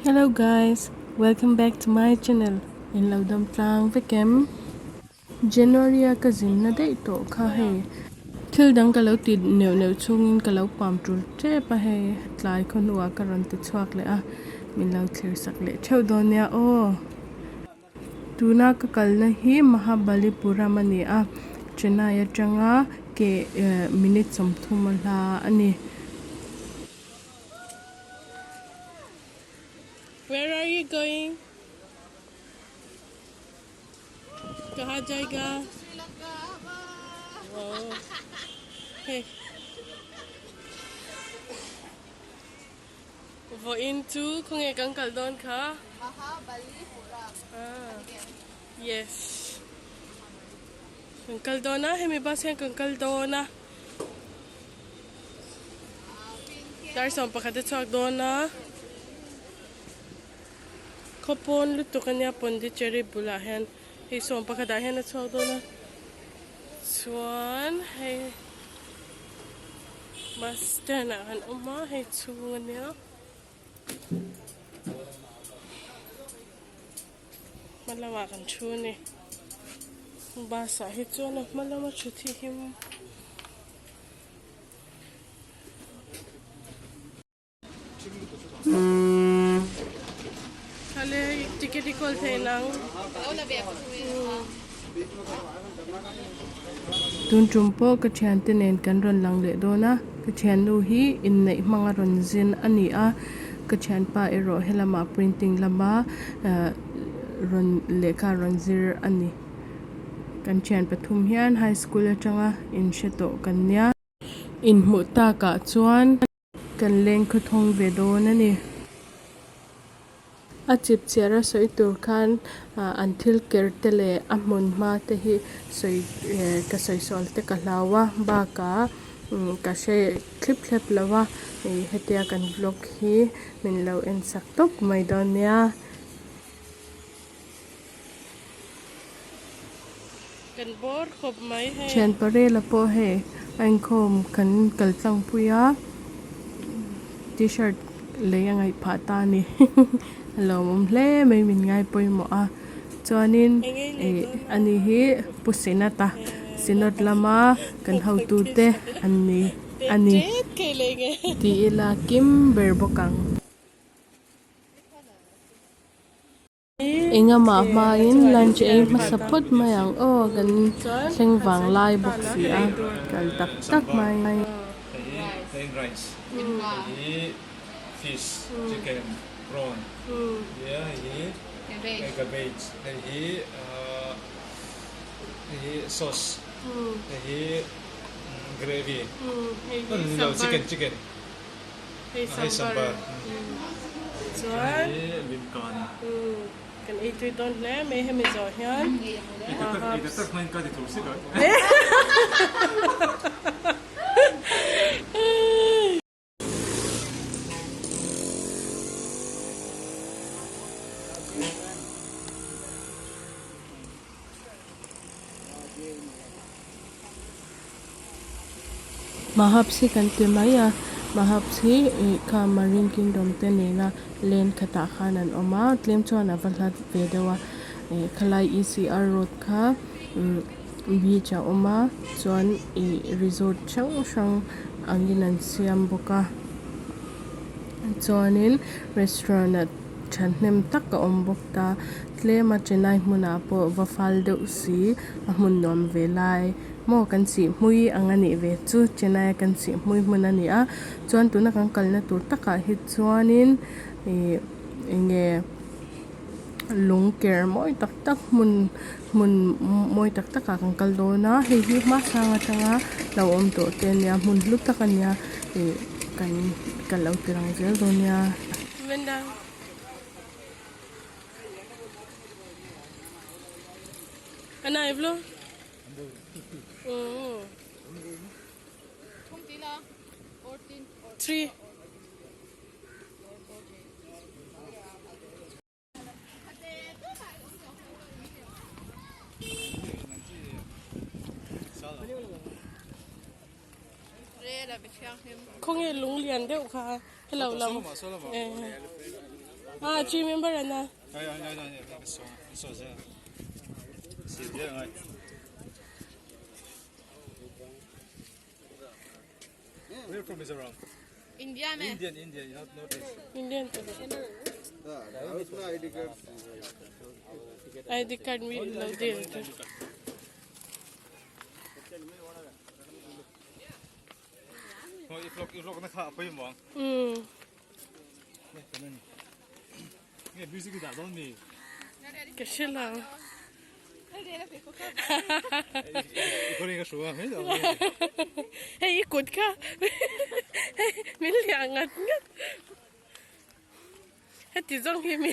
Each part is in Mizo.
Hello guys, welcome back to my channel in lo dam tlang vek em? January a ka zinna daih tawh kha hei thil dang ka lo ti neuh neuh chungin ka lo pam tul tep a hei tlai khaw hnuah ka rawn ti chhuak leh a min lo thlir sak leh theuh dawn nia aw. Tuna ka kalna hi Mahabalipuram a ni a, Chennai atanga ke minute 30 a hla a ni. Where are you going? Kaha jayega? Wow. Hey. Vawiin chu khawnge kan kal dawn kha? Mahabalipuram. Ah. Yes. Kan kal dawn a, hemi bus hian kan kal dawn a. Dar 11 a chhuak dawn a. Khawpawn lutuk ania Pondicherry bulah hian hei 11 ah hian a chhuak dawn a. Chuan hei bus stand ah kan awm a hei chhung ania. Hma lamah kan thu a ni. Bus ah hi chuan a hma lama thu thi hi Khale ticket i kawl thei nang. Tun tum pawh ka thiante nen kan rawn lang leh dawn a, ka thiannu hi inneih hmanga rawn zin a ni a, ka thianpa erawh helamah printing lama rawn lehkha rawn zir a ni. Kan thian pathum hian high school atanga inhre tawh kan nia. Inhmuh takah chuan. Kan leng khawthawng ve dawn a ni. A chip chiar a sawi tur khan an thil ker te leh a hmun hma te hi sawi ka sawi sual te ka hlau a bakah ka hre thlip thlep lo a hetia kan vlog hi min lo en sak tawp mai dawn nia. Kan bawr khawp mai hei. Thian Parela pawh hei a inkhawm kan kal tlangpui a, t-shirt lei a ngaih phah ta a ni a lawmawm hle mai min ngai pawimawh a chuanin ih ani hi Pu Sinat-a Synod lama kan hotute an ni a ni tih ila kim ber bawk ang. Engamah hmain lunch ei hmasa phawt mai ang aw kan thleng vang lai bawk si a kal tak tak mai. Hei rice hei fish chicken prawn hei hi cabbage hei hi hei hi sauce hei hi gravy chicken chicken. Hei sambar chuan kan ei tui dawn hle mai hemi zawh hian Mahaps hi kan ti mai a Mahaps hi ih kha Marine Kingdom te nena lane khatah khan an awm a tlem chuan a va hlat ve deuh a ih khalai E C R road kha umm beach a awm a chuan ih resort hrang hrang angin an siam bawk a chuanin restaurant ah thahnem tak a awm bawk ta tlem a Chennai hmunah pawh va fal deuh si a hmun nuam ve lai maw kan chih hmui ang a nih ve chu Chennai a kan chih hmui hmun a ni a chuan tuna kan kalna tur takah hi chuanin ih eng nge lung ker mawi tak tak hmun hmun mawi tak takah kan kal dawn a hei hi hmasang atanga lo awm tawh te a nia hmun hlu tak a nia ih kan ka lo ti lang zel dawn nia. Ana evlo? Three. Khawnge lung lian deuh kha hello lam. Ah, tree member ana. Where from Mizoram? India में Indian, Indian, not not Indian ID card mi lo dil te. I vlog i vlog na kha pui mo. Um. Nge music da don mi. Ka hre lo. I ko ring ka shu a me. Hei i kut kha hei min liah ngat ngat. Heti zawng hi mi.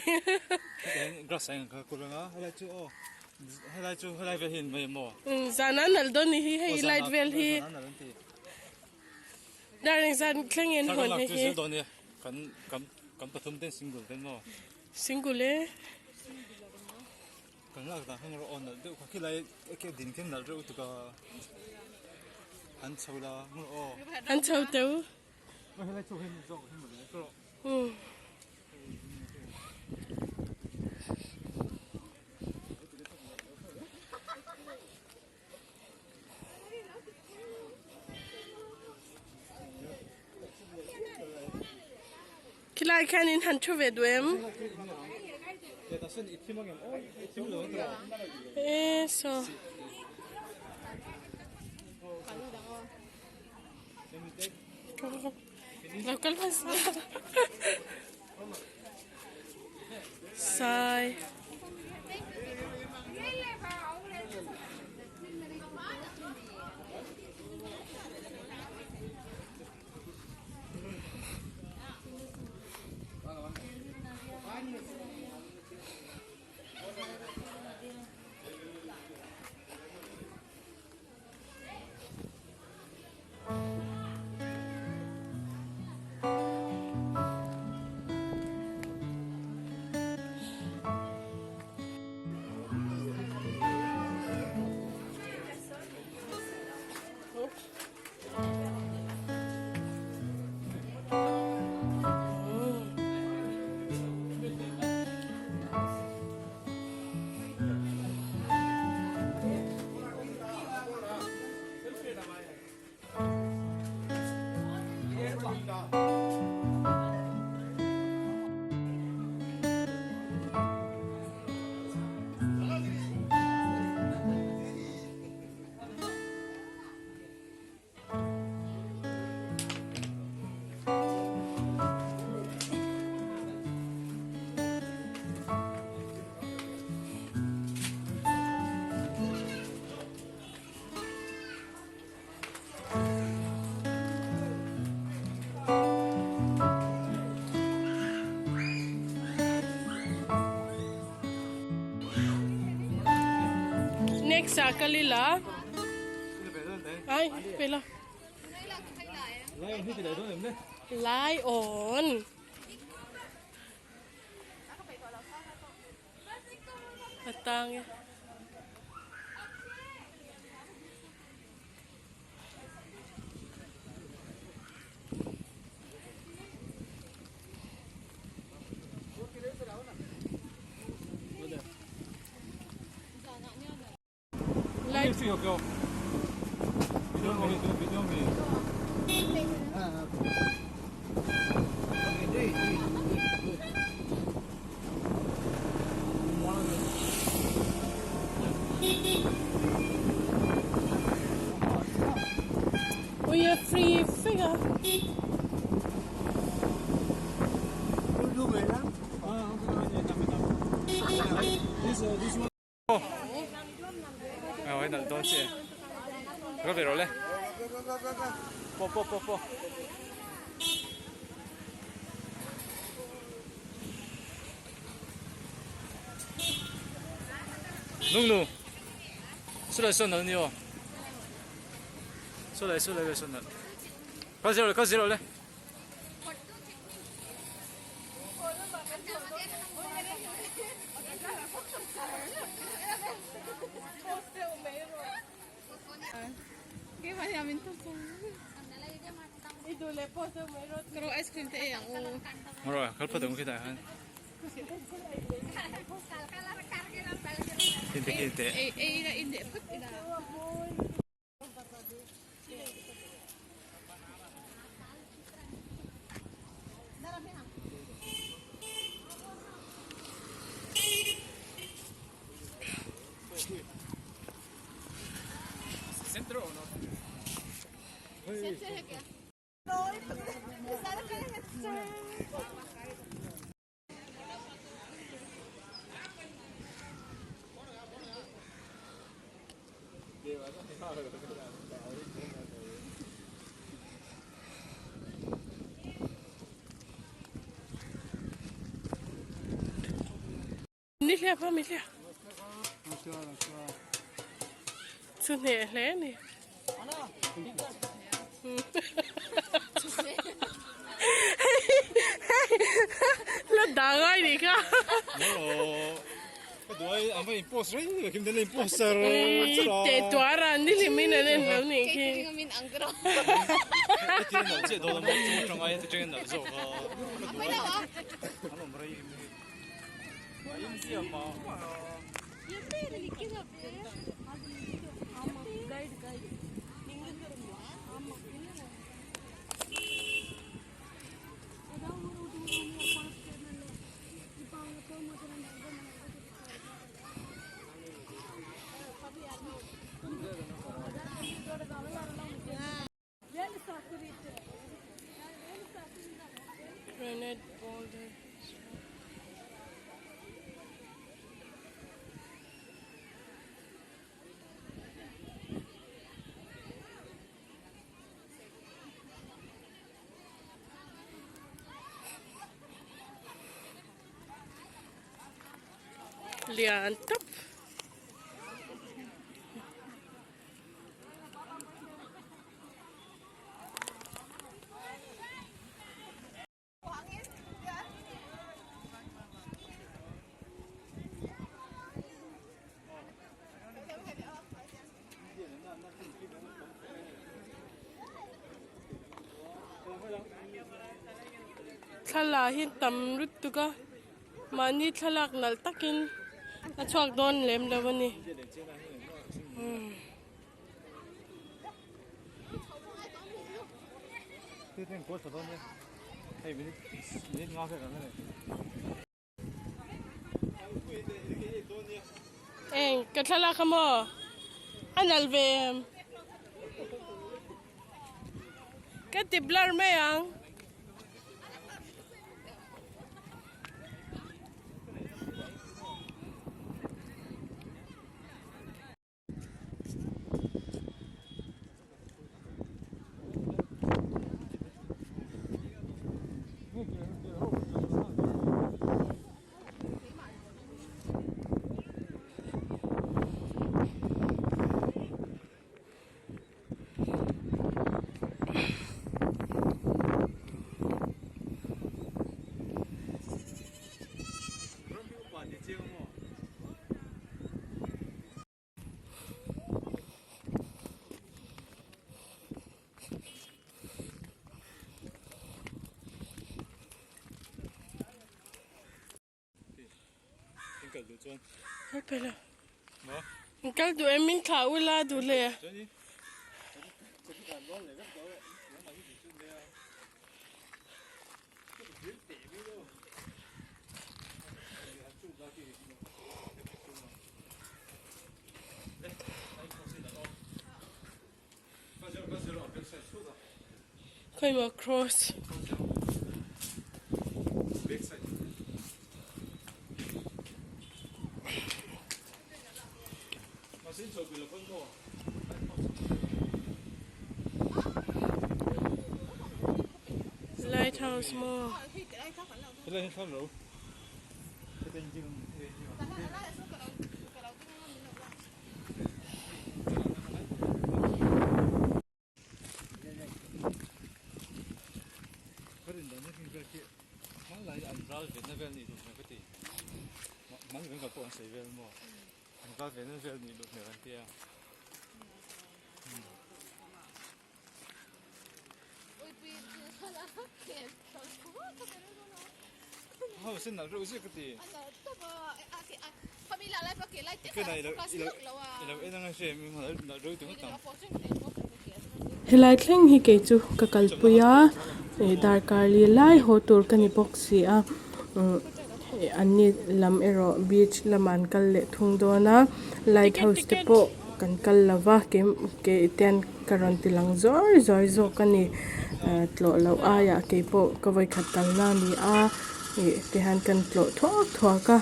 Grass ang kha kulanga helai chu aw helai chu helai vel hi an mai maw. Zan a nalh dawn ni hi hei light vel hi. Dar eng zan thleng in hawn hei hi. Kan kan kan pathum ten single ten maw. Single e. Kan lak dan hang rawh aw nalh deuh kha khilai ke din khin nalh reuh tuk a an chho la ngur aw. An chho teu. Helai chho hin zawk hin mawle ka rawh. Um. Khilai khianin han thu ve duh em? E saw. Lo kal hmasa. Sai. Next ah kal ila. Ai pe la. Lai on. A tang e. Light. Ui a free fek a. Aw hei nalh dawn chiah e. Ka ve rawh le. Paw paw paw paw. Nung nu. Saw lai saw nalh ni aw. Saw lai saw lai saw nalh. Kal zel rawh le kal zel rawh le. Rồi, khát phát động khi đại hơn. Ni hliap a mi hliap. Chu hneh hle ni. La dah ngai nih kha. Teh tuar a ni hlim in an en lo nih khi. Granite boulder. Lian tawp. Thla hi tam lutuk a mahni thlalak nalh takin a chhuak dawn lem lo a ni. Eng ka thlalak a maw? A nalh ve em? Ka ti blur mai ang. Kal duh em min thlah ula duh le. Khawimaw cross. Lighthouse maw. Helai thleng hi kei chu ka kalpui a ih darkar li lai haw tur ka ni bawk si a umm an ni lam erawh beach lamah an kal leh thung dawn a lighthouse te pawh kan kal lo va kei kei te hian ka rawn ti lang zuai zuai zawk a ni ah tlawh loh aiah kei pawh ka vawikhat kalna a ni a ih ti hian kan tlawh thuak thuak a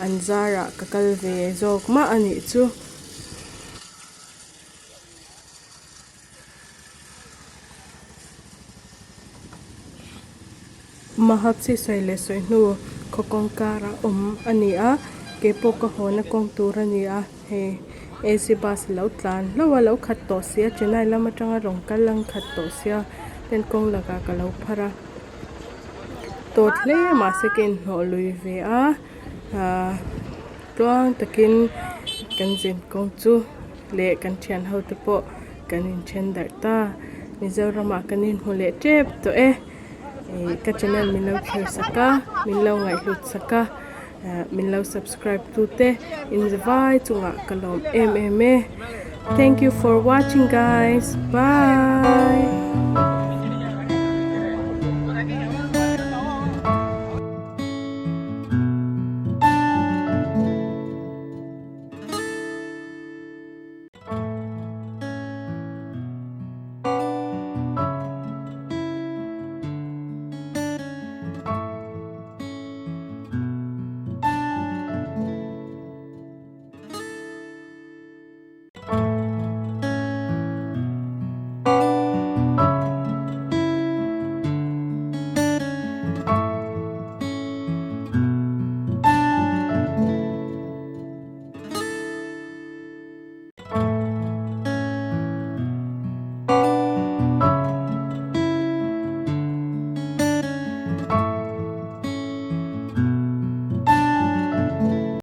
an zarah ka kal ve zawk mah a nih chu. Mahapsi sawi leh sawi hnu khaw kawng karah awm a ni a keipawh ka hawna kawng tur a ni a hei A_C bus a lo tlan hlauh a lo khat tawh sia Chennai lam atanga rawn kal ang khat tawh sia ten kawng lakah ka lo phar a tawt hle mahse ka inhnawh lui ve a ahh tluang takin kan zin kawng chu. leh kan thian ho te pawh kan inthen darh ta Mizoramah kan inhmu leh tep tawh e ih ka channel min lo thlir sak a min lo ngaihhlut sak a ah min lo subscribe tu te inzavai chungah ka lawm em em e thank you for watching guys bye.